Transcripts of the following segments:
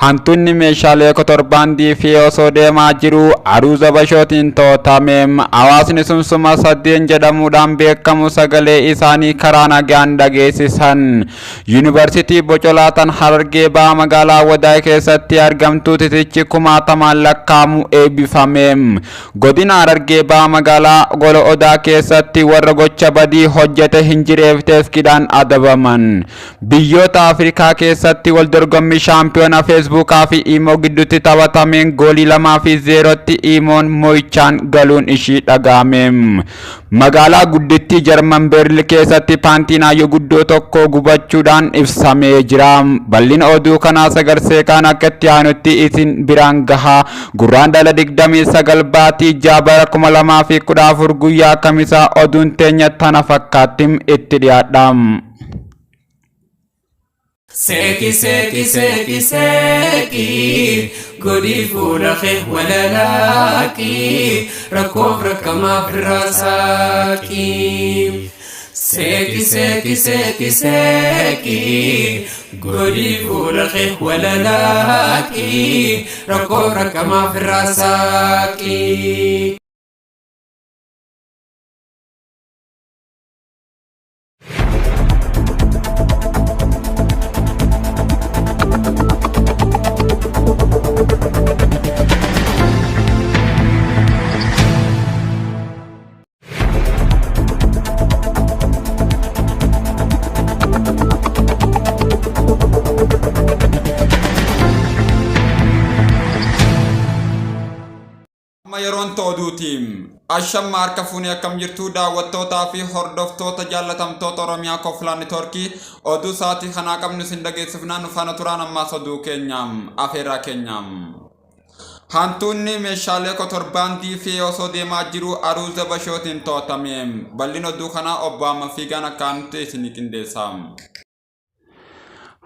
Hantuunni meeshaalee kotorbaandii fe'ee osoo deemaa jiruu aruuza bashootiin to'atame. Hawaasni sunsuma sadeen jedhamuudhaan beekamu sagalee isaanii karaa nagaan dhageessisan. Yuunivarsiitii Bocolaa tan Harargee Bahaa magaalaa Awwadaay keessatti argamtu titichi kumaatamaan lakkaa'amu eebbifame. Godina Harargee Bahaa magaalaa Gola Odaa keessatti warra gocha badii hojjete hin jireefteef kidhaan adabaman. Biyyoota Afrikaa keessatti wal dorgommii shaampiyoona Feesbuukaa fi Imoo gidduutti taphatameen goolii 2 fi 0tti Imoon mo'ichaan galuun ishii dhaga'ame. Magaalaa guddittii Jarman Beerli keessatti paantiin aayyoo guddoo tokko gubachuudhaan ibsamee jira. Bal'ina oduu kanaa sagarseekaan akka itti aanutti isin biraan gaha. Gurraandhala 29 baatii 6 bara 2014 guyyaa kamisaa oduun teenya tana fakkaattim itti dhiyaadha. Seeqi seeqi seeqi seeqi godhii fuula kee walalaaqi rakkoof rakkamaaf irraa saaqi. Seeqi seeqi seeqi seeqi godhii fuula kee walalaaqi rakkoof rakkamaaf irraa saaqi. Amma yeroon oduuti. Ashamma harka fuunee akkam jirtu daawwattootaa fi hordoftoota jaallatamtoota Oromiyaa Koflaa Niitoorkii oduu sa'aatii kanaa qabnu isin dhageessifnaa nu faana turaan ammaas oduu keenya afeerraa keenya. Hantuunni meeshaalee kotorbaandii fe'ee osoo deemaa jiru aruuza bashootiin to'atame. Bal'ina oduu kanaa obbo Ahmad Fiigaan akka aanutti isinii qindeessa.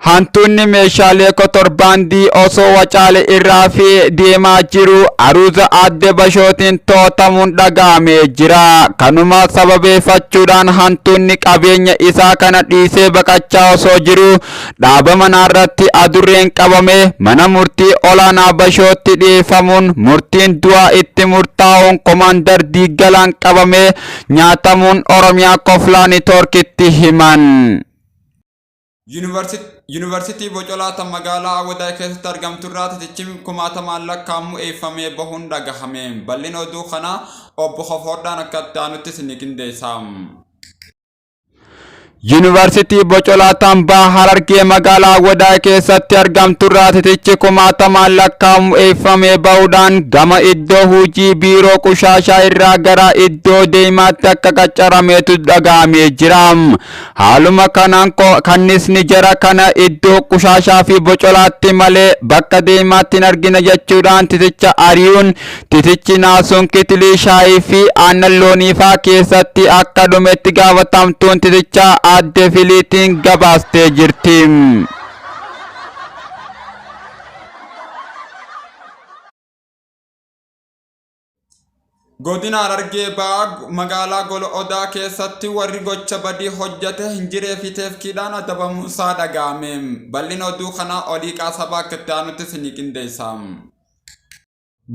Hantuunni meeshaalee kotorbaandii osoo Wacaale irraa fe'ee deemaa jiru aruuza aadde Bashootiin to'atamuun dhaga'amee jira. Kanuma sababeeffachuudhaan hantuunni qabeenya isaa kana dhiisee baqachaa osoo jiru dhaaba manaarratti adurreen qabamee mana murtii olaanaa Bashootti dhiyeeffamuun murtiin du'aa itti murtaa'uun komaandar Diiggalaan qabamee nyaatamuun Oromiyaa Koflaa Niitoorkitti himan. Yuunivarsiitii Bocolaa tan magaalaa Awwadaay keessatti argamturraa titichi kumaatamaan lakkaa'amu eebbifamee bahuun dhagahame. Bal'ina oduu kanaa obbo Hofoodhaan akka itti aanutti isinii qindeessa. Yuunivarsiitii Bocolaa tan Baha Harargee magaalaa Awwadaay keessatti argamturraa titichi kumaatamaan lakkaa'amu eebbifamee bahuudhaan gama iddoo hojii biiroo qushaashaa irraa gara iddoo deemaatti akka qaccarameetu dhaga'amee jira. Haaluma kanaan kannisni jara kana iddoo qushaashaa fi bocolaatti malee bakka deemaatti hin argina jechuudhaan titicha ari'uun titichi naasuun kitilii shaayii fi aannan looniifaa keessatti akka dhumetti gaafatamtuun titichaa aadde Filiitiin gabaastee jirti. Godina Harargee Bahaa magaalaa Gola Odaa keessatti warri gocha badii hojjete hin jiree fi teefkiidhaan adabamuunsaa dhaga'ame. Bal'ina oduu kanaa Oliiqaa Sabaa akka itti aanutti isinii qindeessa.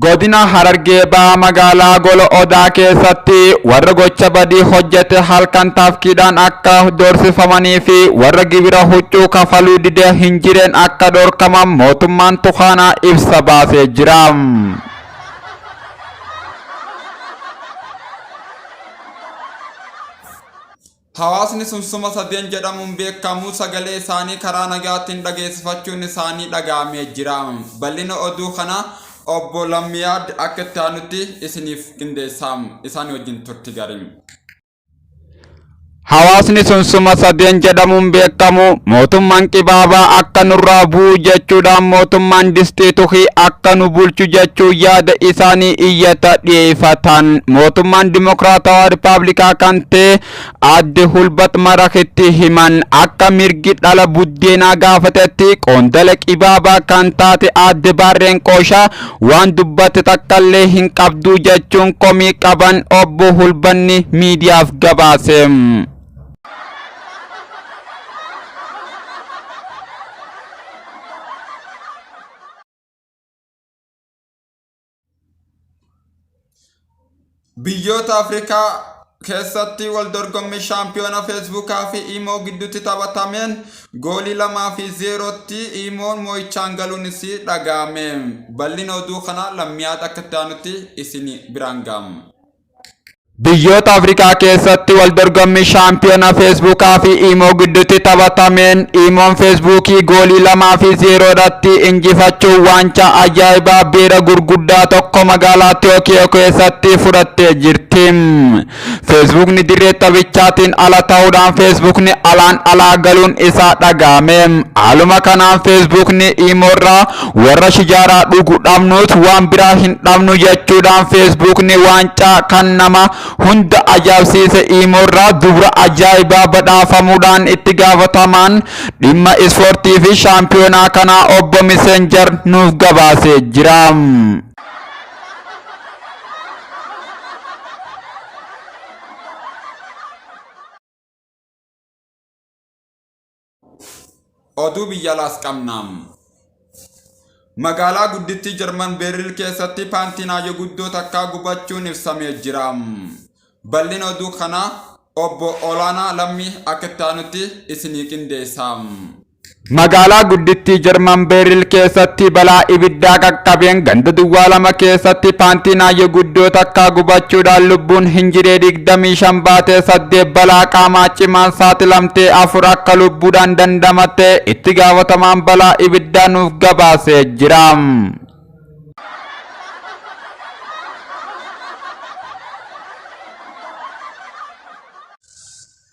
Godina Harargee Bahaa magaalaa Gola Odaa keessatti warra gocha badii hojjete halkan tafkiidhaan akka doorsifamanii fi warra gibira huccuu kafaluu dide hin jireen akka dhorkaman mootummaan Tukaanaa ibsa baasee jira. Hawaasni sunsuma sadeen jedhamuun beekamu sagalee isaanii karaa nagaatiin dhageessifachuun isaanii dhaga'amee jira. Bal'ina oduu kana obbo Lammiyaad akka itti aanutti isiniif qindeessa. Isaan wajjin turti gariin. Hawaasni sunsuma sadeen jedhamuun beekamu mootummaan qibaabaa akka nurraa bu'u jechuudhaan mootummaan distii tuhii akka nu bulchu jechuu yaada isaanii iyyata dhiyeeffatan. Mootummaan Dimokiraatawaa Rippaabilikaa kan ta'e aadde Hulbat Marakitti himan akka mirgi dhala buddeenaa gaafatetti qoondala qibaabaa kan taate aadde Baarreen Qooshaa waan dubbatte takkallee hin qabduu jechuun komii qaban obbo Hulbanni miidiyaaf gabaase. Biyyoota Afrikaa keessatti wal dorgommii shaampiyoona Feesbuukaa fi Imoo gidduutti taphatameen goolii 2 fi 0tti Imoon moo'ichaan galuun isii dhaga'ame. Bal'ina oduu kana Lammiyaat akka itti aanutti isin biraan ga'amu. Biyyoota Afrikaa keessatti wal dorgommii shaampiyoona Feesbuukaa fi Imoo gidduutti taphatameen Imoon Feesbuukii goolii 2 fi 0dhaatti injifachuun waancaa ajaa'ibaa biira gurguddaa tokko magaalaa Tookiyoo keessatti fudhattee jirti. Feesbuukni dirree taphichaatiin ala ta'uudhaan Feesbuukni alaan alaa galuun isaa dhaga'ame. Haaluma kanaan Feesbuukni Imoorraa warra shijaaraa dhugu dhabnuus waan biraa hin dhabnu jechuudhaan Feesbuukni waancaa kan nama hunda ajaa'ibsiise Imoorraa dubra ajaa'ibaa badhaafamuudhaan itti gaafatamaan dhimma ispoortii fi shaampiyoonaa kanaa obbo Miseenjar nuuf gabaasee jira. Oduu biyya alaas qabna. Magaalaa guddittii Jarman Beerliin keessatti paantiin hayyoo guddoo takkaa gubachuun ibsamee jira. Bal'ina oduu kanaa obbo Olaanaa Lammii akka itti aanutti isinii qindeessa. Magaalaa guddittii Jarman Beerliin keessatti balaa ibiddaa qaqqabeen ganda duwwaa 2 keessatti paantiin hayyoo guddoo takkaa gubachuudhaan lubbuun hin jiree 25 baatee, saddeet balaa qaamaa cimaan saaxilamtee, afur akka lubbuudhaan dandamatte itti gaafatamaan balaa ibiddaa nuuf gabaasee jira.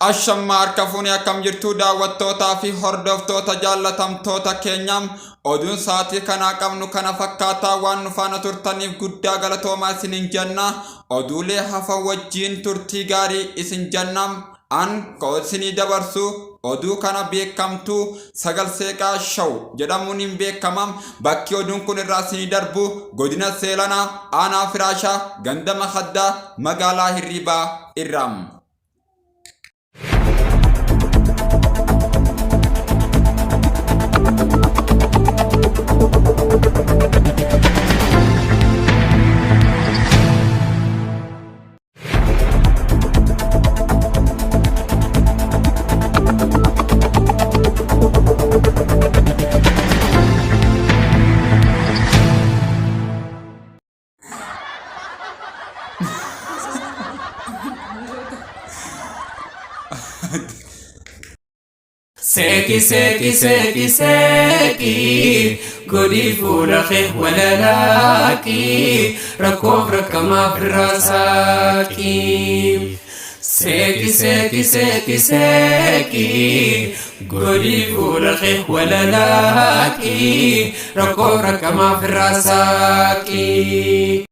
Ashammaa, harka fuunee, akkam jirtu daawwattootaa fi hordoftoota jaallatamtoota keenya? Oduun sa'aatii kanaa qabnu kana fakkaataa. Waan nu faana turtaniif guddaa galatoomaa isiniin jenna. Oduulee hafan wajjiin turtii gaarii isin jenna. An isinii dabarsu oduu kana beekamtuu Sagal Seeqaa Shaw jedhamuun hin beekama. Bakki oduun kun irraa isinii darbu godina Seelanaa, aanaa Firaashaa, ganda Makaddaa, magaalaa Hirriibaa irraa. Seeqi, seeqi, seeqi, seeqi, godhii fuula kee walalaaqi, rakkoof rakkamaaf irraa saaqi. Seeqi, seeqi, seeqi, seeqi, godhii fuula kee walalaaqi, rakkoof rakkamaaf irraa saaqi.